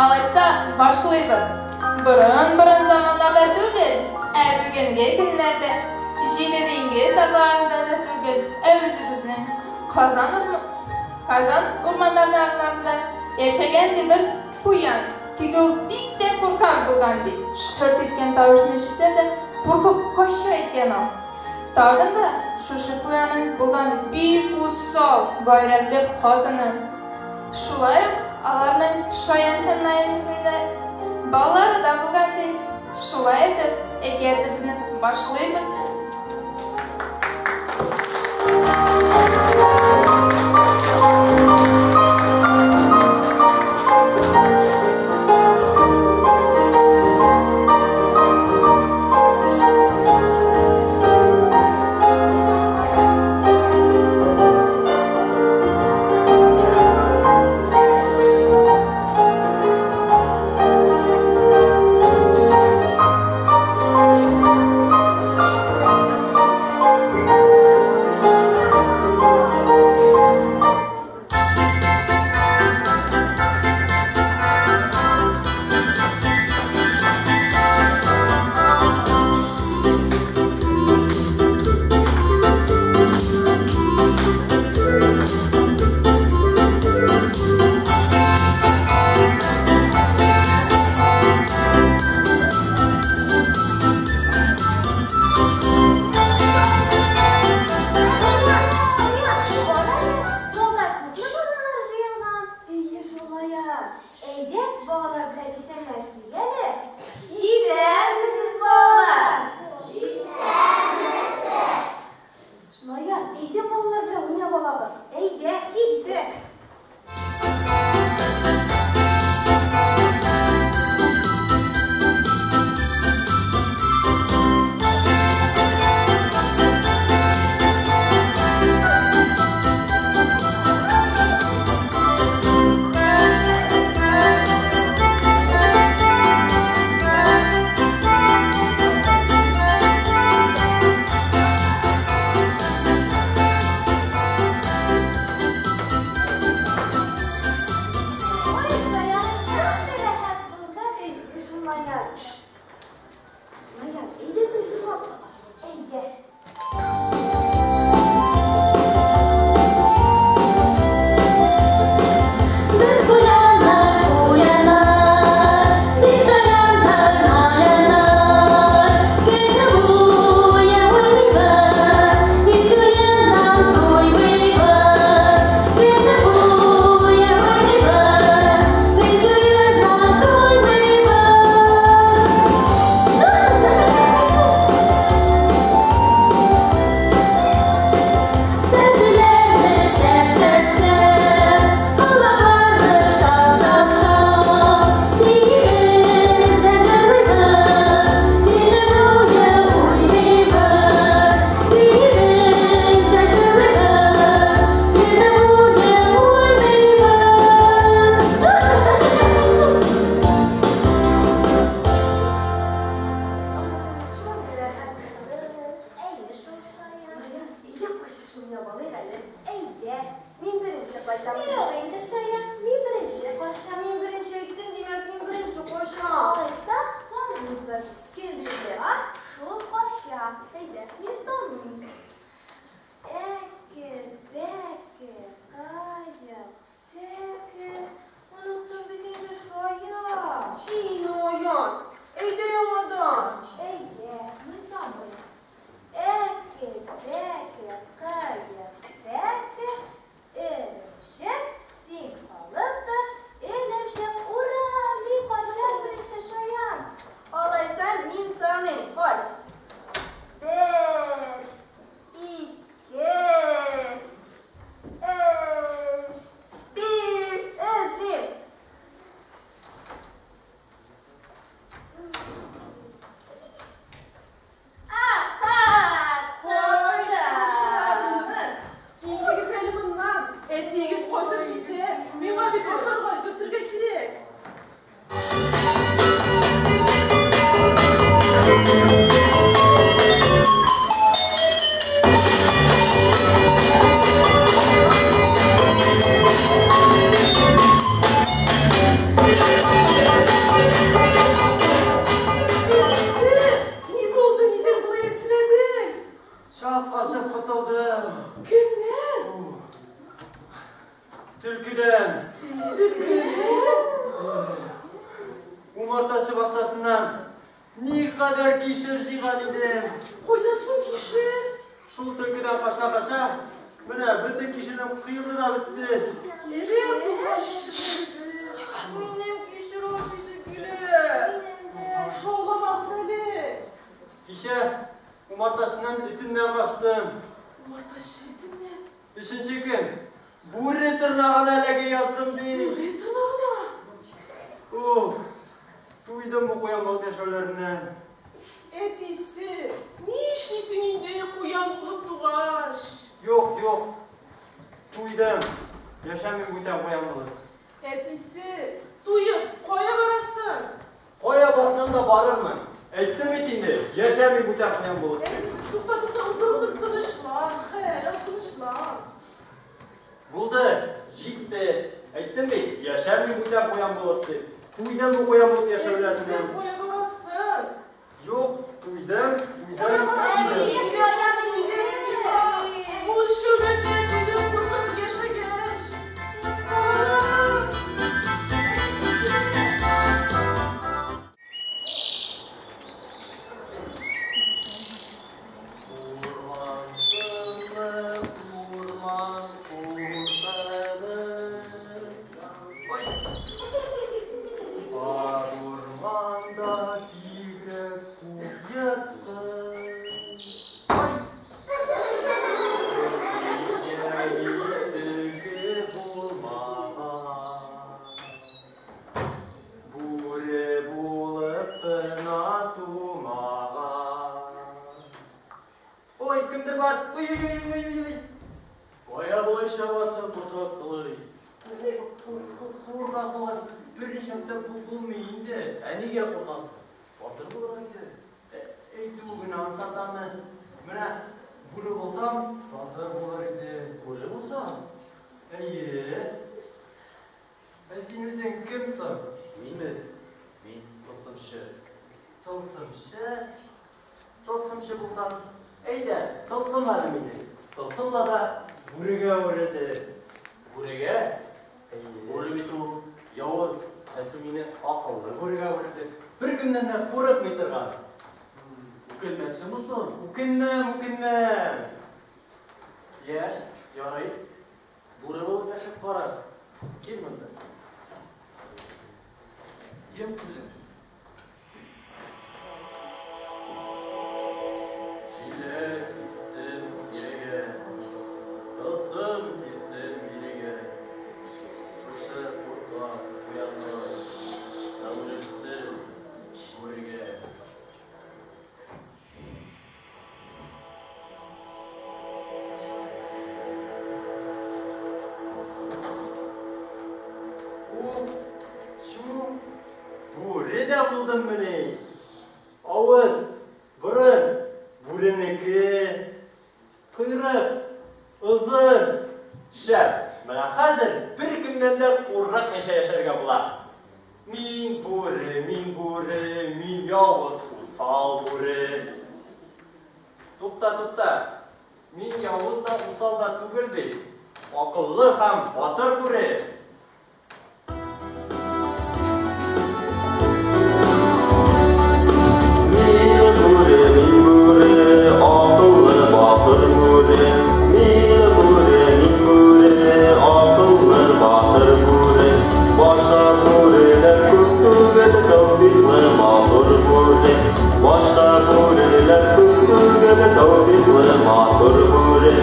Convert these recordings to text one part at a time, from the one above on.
Алайса башлыйбыз. Борын-борын заманнарда түгел, ә бүгенге көннәрдә, җиде диңгез араларында да түгел, ә үзебезнең Казан Казан урманнарында яшәгән ди бер куян. Тик ул бик тә куркак булган ди. Шырт иткән тавышны ишетсә дә, куркып кача икән ул. Тагын да шушы куянның булган бик усал, гайрәтле хатыны. Шулай ук аларның Шаян һәм Наян исемле балалары да булган ди. Шулай итеп, әкиятебезне башлыйбыз. Әйдә, мин саныйм. Әке, бәке, кишер җыйган идем. Кайдан соң кишер? Шул төлкедән кача-кача, менә бөтен кишерем коелды да бетте. Кишер булгач. Минем кишер ашыйсы килә. Шауламагыз әле. Кичә умартачының этеннән качтым. Умартачы этеннән? Өченче көн бүре тырнагына эләгә яздым бит. Бүре тырнагына? Уф, туйдым бу куян булып яшәүләреннән. Әтисе, нишлисең инде куян булып тугач? Юк, юк, туйдым. Яшәмим бүтән куян булып. Әтисе, туеп кая барасың? Кая барсам да барырмын. Әйттем бит инде, яшәмим бүтән куян булып. Әтисе, тукта, тукта, утыр, утыр, тынычлан, хәл, тынычлан. Булды, җитте. Әйттем бит, яшәмим бүтән куян булып дип. Туйдым бу куян булып яшәүдән. Әтисе, кая барасың? Юк, туйдым, Кая туйдым, барасың? туйдым. Бу шәүләдән үзең куркып яшәгәч. Урман тынлык, урман куркыныч. Ой. Бар урманда бигрәк күп ерткыч. Ой. Төлке булмаган. Бүре булып кына тумаган. Ой, кемдер бар. Ой, ой, ой, ой, ой, ой. Кая болай чабасың, куркак кылый? Куркак булгач, берничә дә булмый инде. Ә нигә куркасың? Батыр булырга кирәк. Әйтүе генә ансат аны. Менә бүре булсам, батыр булыр идем. Бүре булсаң? Әйе. Ә син үзең кем соң? Минме? Мин тылсымчы. Тылсымчы? Тылсымчы булсаң, әйдә, тылсымла әле мине. Тылсымла да бүрегә әверелде. Бүрегә? Әйе. Бүре бит ул явыз. Ә син мине акыллы бүрегә әверелде. Беркемнән дә курыкмый торган. Үкенмәссеңме соң? Үкенмәм, үкенмәм. Йә, ярый. Бүре булып яшәп кара. Кил монда. Йом күзеңне. Җиләк килсен бирегә, тылсым килсен бирегә. Шушы куркак куянга әверелсен бүрегә. У, чу, бүре дә булдыммыни? Авыз, борын, бүренеке, койрык, озын, шәп. Менә хәзер беркемнән дә курыкмыйча яшәргә була. Мин бүре, мин бүре, мин явыз, усал бүре. Тукта, тукта. Мин явыз да, усал да түгел бит. Акыллы һәм батыр бүре. Мин бүре, мин бүре, акыллы батыр бүре. Мин бүре, мин бүре, акыллы батыр бүре. Башка бүреләр күп түгел, тәүфиклы матур бүре. Башка бүреләр күп түгел, тәүфиклы матур бүре.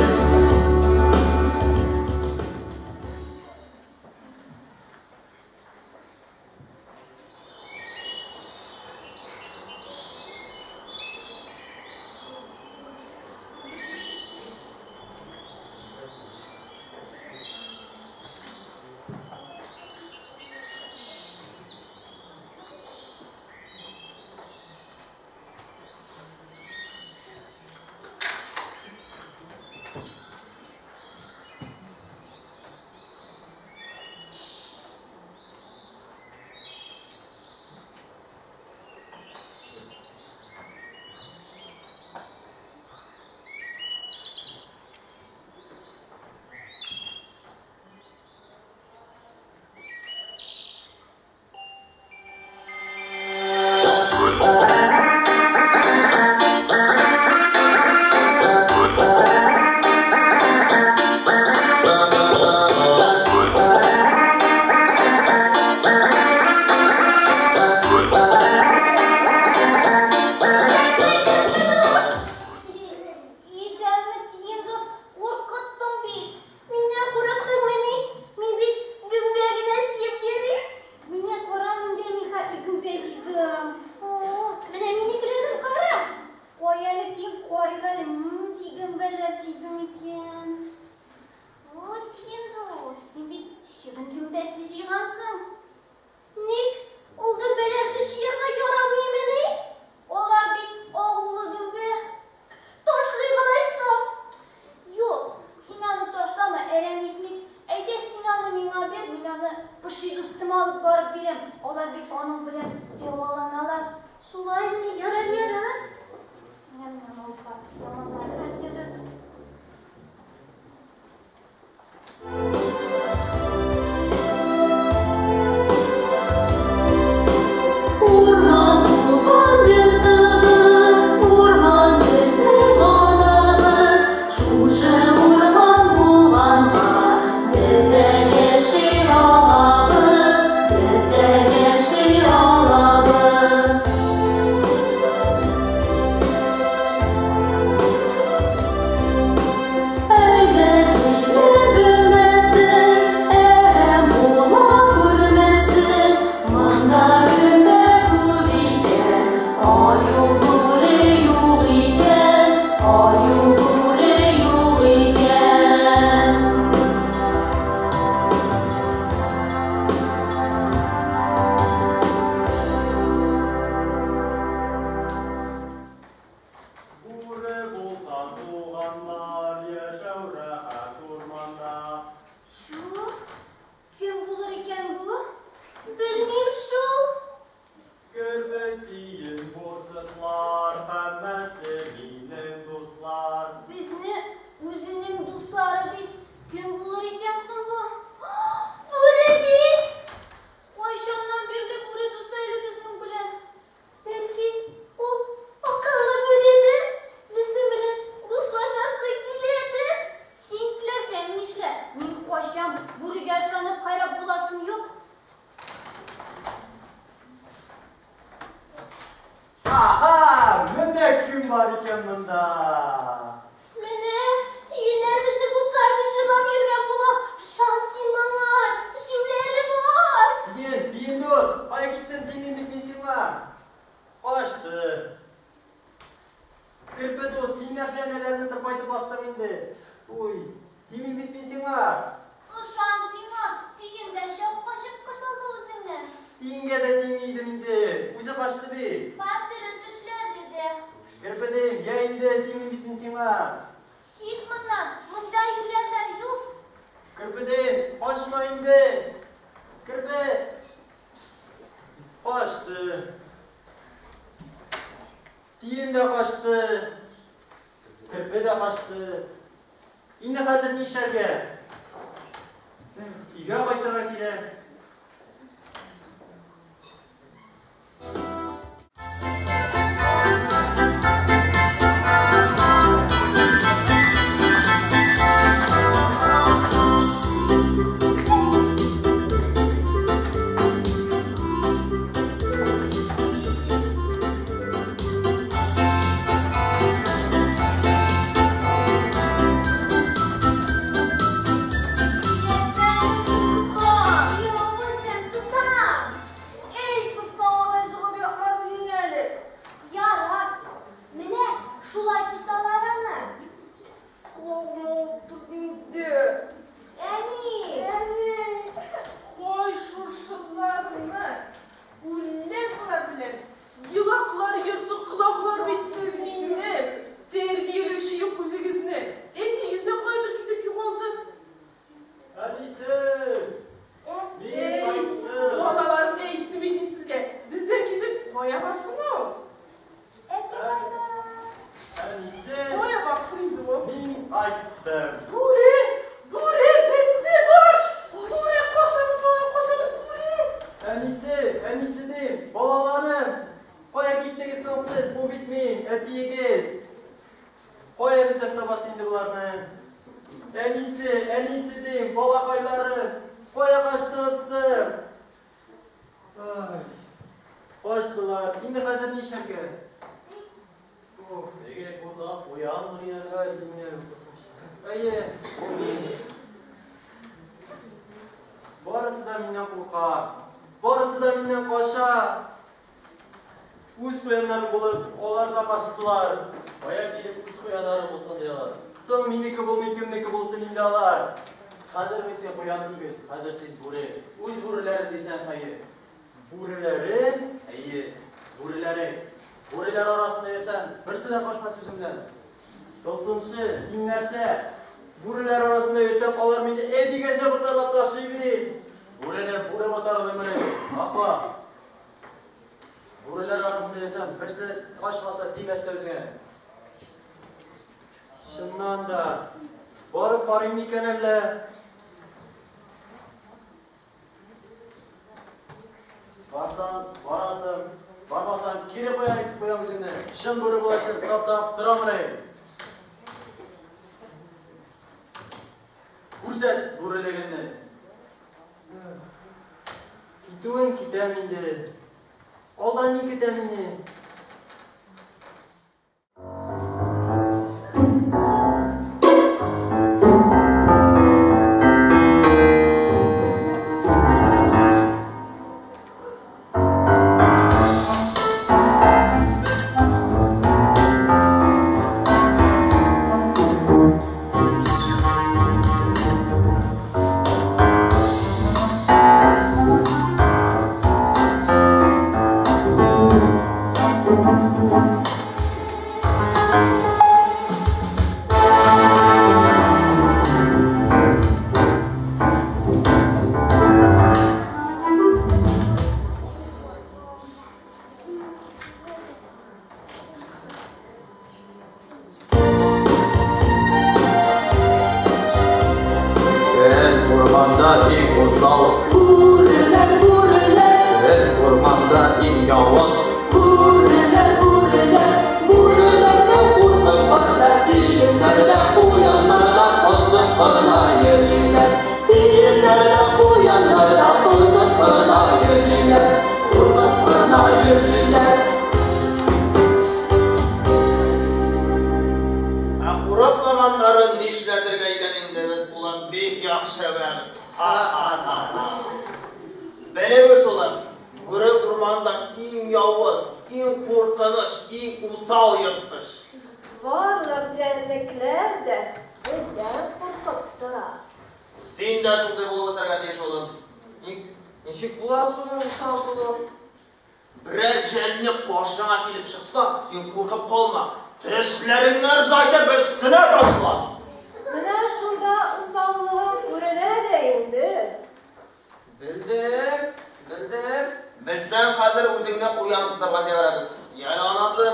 икән? О, тиен дус, син бит чебен гөмбәсе җыйгансың. Ник ул гөмбәләрне җыярга ярамыймыни? Алар бит агулы гөмбә. Ташлыйк алайса. Юк, син аны ташлама, әрәм итмик. Әйдә, син аны миңа бир, мин аны поши дустыма алып барып бирәм. Алар бит аның белән дәваланалар. Шулаймыни? Ярар, ярар. Менә, менә алып барып китәм. Ярар, ярар. Урман туган йортыбыз, урман безнең анабыз. Шушы урман булганга без дә яши алабыз, без дә яши алабыз. Әйдә килә гөмбәсе, әрәм була күрмәсен. Монда гөмбә күп икән, аю бүре юк икән, аю бүре юк икән. Бүре булган туганнар, яшәү рәхәт урманда. Чү, кем булыр икән бу? Белмим шул. Керпе, тиен, бурсыклар, һәммәсе минем дуслар. Безне үзенең дуслары дип, кем булыр икән соң бу? Бүре бит. Кайчаннан бирле бүре дус әле безнең белән? Бәлки, ул акыллы бүредер? Безнең белән дуслашасы киләдер? Син теләсәң нишлә, мин качам, бүрегә ышанып харап буласым юк. Аһа, менә кем бар икән монда. Менә, тиеннәр безне дуслар дип җырлап йөргән була. Ышан син моңа, җүләре бар. Тиен, тиен дус, кая киттең, тимим бит мин сиңа. Качты. Керпе дус, син нәрсә энәләрне тырпайтып бастың инде? Уй, тимим бит мин сиңа. Ышан сиңа, тиендән чак качып котылды үзеңнән. Тиенгә дә тими идем инде, үзе качты бит. Һәм дөрес эшләде дә. Керпе дим, я инде, тимим бит мин сиңа. Кит моннан, монда юләрләр юк. Керпе дим, качма инде. Керпе. Качты. Тиен дә качты. Керпе дә качты. Инде хәзер ни эшләргә? Өйгә кайтырга кирәк. Юк, үзем тотам. Эй, тотсаң алай җыгып ятмас идең әле. Ярар. Менә шулай тоталар аны. Колагым авырып торды инде. Әни. Әни. Кой шушыларны. Үлән була белән. Елаклар, ертык колаклар бит сез минем. Тәрбияләүче юк үзегезне. Әтиегез дә каядыр китеп югалды. Әнисе, мин Эй, кайттым. балаларым, әйттем бит мин сезгә. Бездән китеп кая барсын ул? Әти кайда? Әнисе, Кая барсын инде ул? мин кайттым. Бүре! Бүре бетте баш! Бүре качабыз, балам, качабыз, бүре! Әнисе, әнисе дим, балаларым. Кая киттегез соң сез? Бу бит мин, әтиегез. Кая эзләп табасы инде боларны? Әнисе, әнисе дим, балакайларым. Кая качтыгыз соң? Ай, качтылар. Инде хәзер ни эшләргә? Ох, Теге куркак куянмыни әле? ай, син мине укысың. Әйе, бу мин. Барысы да миннән курка. Барысы да миннән кача. Үз куяннарым булып, алар да качтылар. Кая килеп үз куяннары булсын ди алар. Соң минеке булмый, кемнеке булсын инде алар? Хәзер бит син куян түгел, хәзер син бүре. Үз бүреләрең дисәң, әйе. Бүреләрем? Әйе, бүреләрең. Бүреләр арасында йөрсәң, берсе дә качмас үзеңнән. Тылсымчы, син нәрсә? Бүреләр арасында йөрсәм, алар мине ә дигәнчә ботарлап ташлый бит. Бүрене бүре ботарлыймыни? Ахмак. Бүреләр арасында йөрсәң, берсе качмас та, тимәс тә үзеңә. Чыннан да, барып карыйм микән әллә? Барсаң, барасың, бармасаң, кире куян итеп куям үзеңне. Чын бүре булып таптап торамыни? Күрсәт бүрелегеңне. Китүен китәм инде. Алда ни көтә мине? Кем урманда иң усал? Бүреләр, бүреләр. Кем урманда иң явыз? Бүреләр, бүреләр. Бүреләрдән куркып кына, тиеннәр дә, куяннар да посып кына йөриләр. Тиеннәр дә, куяннар да посып кына йөриләр. Куркып кына йөриләр. Ә курыкмаганнарын нишләтергә икән инде без, улым, бик яхшы беләбез. Ха-ха-ха-ха. Беләбез, улым, бүре урманда иң явыз, иң куркыныч, иң усал ерткыч. Барлык җәнлекләр дә бездән куркып тора. Син дә шундый булып үсәргә тиеш, улым. Ник, ничек була соң усал булу? Берәр җәнлек каршыңа килеп чыкса, син куркып калма. Тешләреңне ыржайтып өстенә ташла. Менә шунда усаллыгың күренә дә инде. Белдем, белдем. Белсәң, хәзер үзеңне куян тотарга җибәрәбез. Яле, анасы.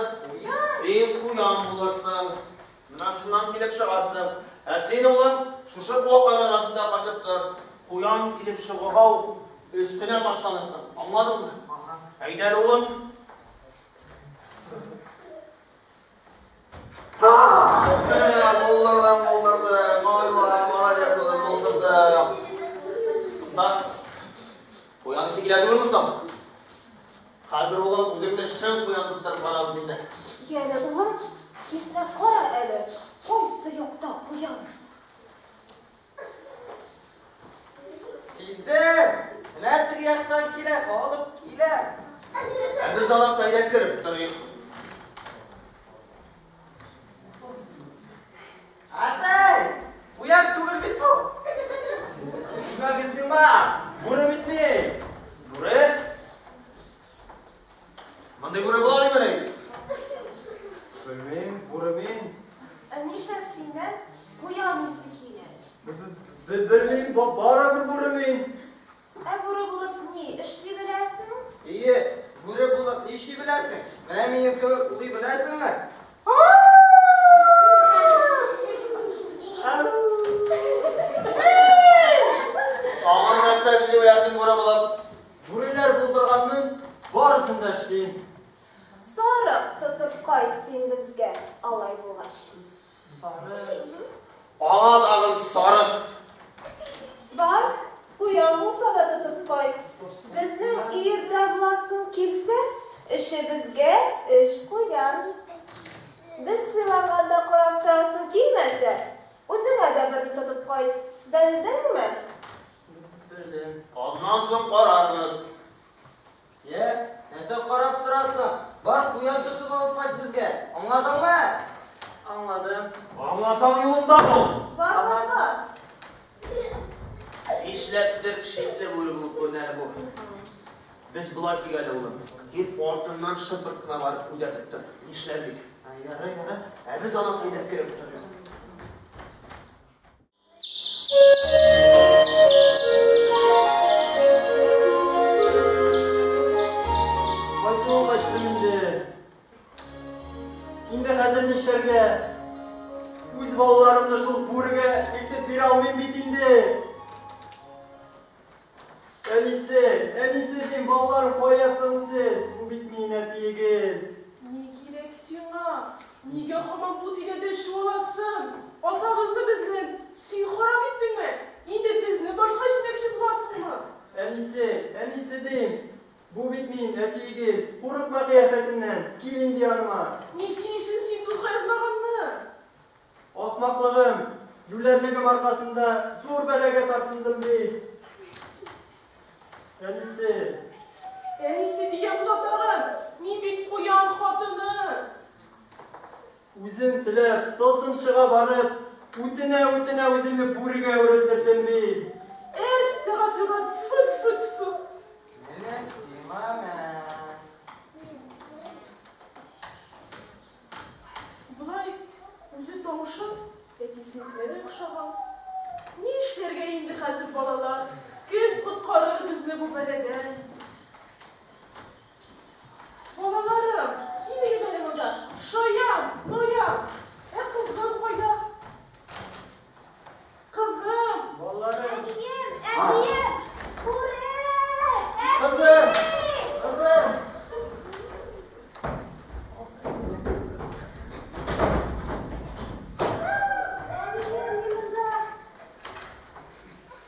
Син куян булырсың. Менә шуннан килеп чыгарсың. Ә син, улым, шушы куаклар арасында качып тор. Куян килеп чыгуга ук өстенә ташланырсың. Аңладыңмы? Әйдә әле, улым. Булдырдың, булдырдың. Ой, молодец, улым, булдырдың. Тукта. Куян исе килә түгелме соң? Хәзер, улым, үзеңне чын куян тоттырып карабыз инде. Яле, улым, иснәп кара әле, кайсы якта куян? Сиздем. Менә теге яктан килә, алып килә. Ә без алайса әйдә кереп торыйк. Әтәй, куян түгел бит бу. Тимәгез миңа! Бүре бит мин! Бүре? Мондый бүре була димени? Белмим, бүре мин. Ә нишләп синнән куян исе килә? Белмим, барыбер бүре мин. Ә бүре булып ни эшли беләсең? Ие, бүре булып ни эшли беләсең? Менә минем кебек улый беләсеңме? Тагын нәрсә эшли беләсең бүре булып? Бүреләр булдырганның барысын да эшлим. Сарык тотып кайт син безгә, алай булгач. Сарык. Аңа тагын сарык. Бар, куян булса да тотып кайт. Безнең өердә буласың килсә, эшебезгә эш куян. Без сыйланганда карап торасың килмәсә, үзеңә дә берне тотып кайт. Белдеңме? Белдем. Аннан соң карарбыз. Йә, нәрсә карап торасың? Бар, куян тотып алып кайт безгә. Аңладыңмы? Аңладым. Аңласаң юлыңда бул. Бар, бар, бар. Нишләптер шикле бүре булып күренә әле бу. Без болай итик әле, улым. Син артыннан шыпырт кына барып күзәтеп тор. Нишләр бит? Ярый, ярый. Ә без анасы өйдә кереп торырбыз. Кайтуын качтым инде. Инде хәзер нишләргә? Үз балаларымны шул бүрегә илтеп бирә алмыйм бит инде. Әнисе, әнисе дим, балаларым кая соң сез? Бу бит минем әтиегез. Ни кирәк сиңа? Нигә һаман бу тирәдә чуаласың? Атабызны безнең син харап иттеңме? Инде безне башка итмәкче буласыңмы? Әнисе, әнисе дим, бу бит мин, әтиегез. Курыкма кыяфәтемнән, кил инде яныма. Ни сөйлисең син тузга язмаганны? Ахмаклыгым, юләрлегем аркасында зур бәлагә тартындым бит. Әнисе. Әнисе дигән була тагын. Мин бит куян хатыны. Үзем теләп, тылсымчыга барып, үтенә-үтенә үземне бүрегә әверелдердем бит. Әстәгафирулла, тфү, тфү, тфү. Менә сиңа мә. Болай үзе тавышы әтисенекенә дә охшаган. Ни эшләргә инде хәзер, балалар? Кем коткарыр безне бу бәладән? Балаларым, килегез әле монда. Шаян, Ноян. Ә кызым кайда? Кызым! Балаларым! Әнием, әтием! Бүре! Кызым! Әти! Кызым! Әнием, мин монда.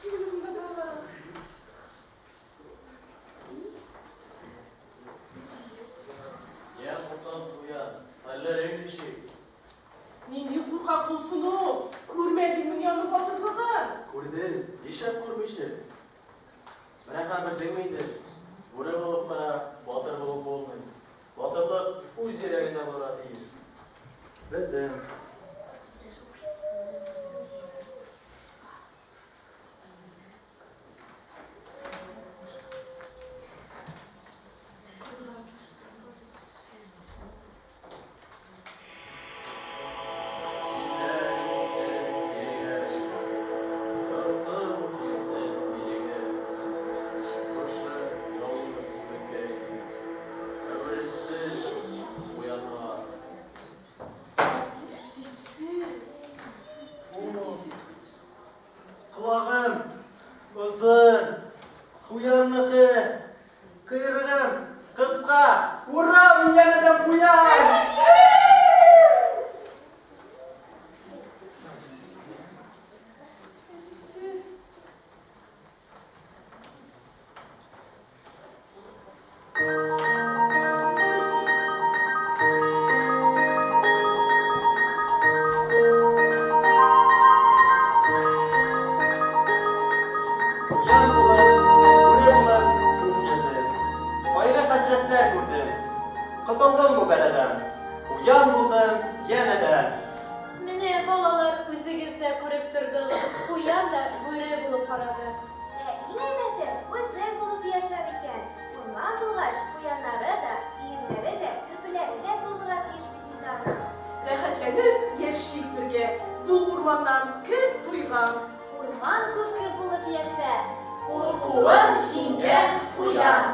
Килегез монда, балаларым. Я куркак куян, хәлләрең ничек? Нинди куркак булсын ул? Күрмәдеңмени аның батырлыгын? Күрдем, нишләп күрмичә? Менә хәзер белдеңме инде? Бүре булып кына батыр булып булмый. Батырлык үз йөрәгеңдә булырга тиеш. Белдем. Әтисе. Әтисе түгелме соң? Колагым озын, куянныкы, койрыгым кыска. Ура, мин янәдән куян! Әтисе. Куян булып, бүре булып күп йөрдем. Кайгы-хәсрәтләр күрдем. Котылдым бу бәладән. Куян булдым янәдән. Менә, балалар, үзегез дә күреп тордыгыз, куян да бүре булып карады. Ә иң әйбәте үзең булып яшәү икән. Урман булгач, куяннары да, тиеннәре дә, керпеләре дә булырга тиеш бит инде аның. Рәхәтләнеп яшик бергә. Бу урманнан кем туйган? Урман күрке булып яшә. Куркуын җиңгән куян.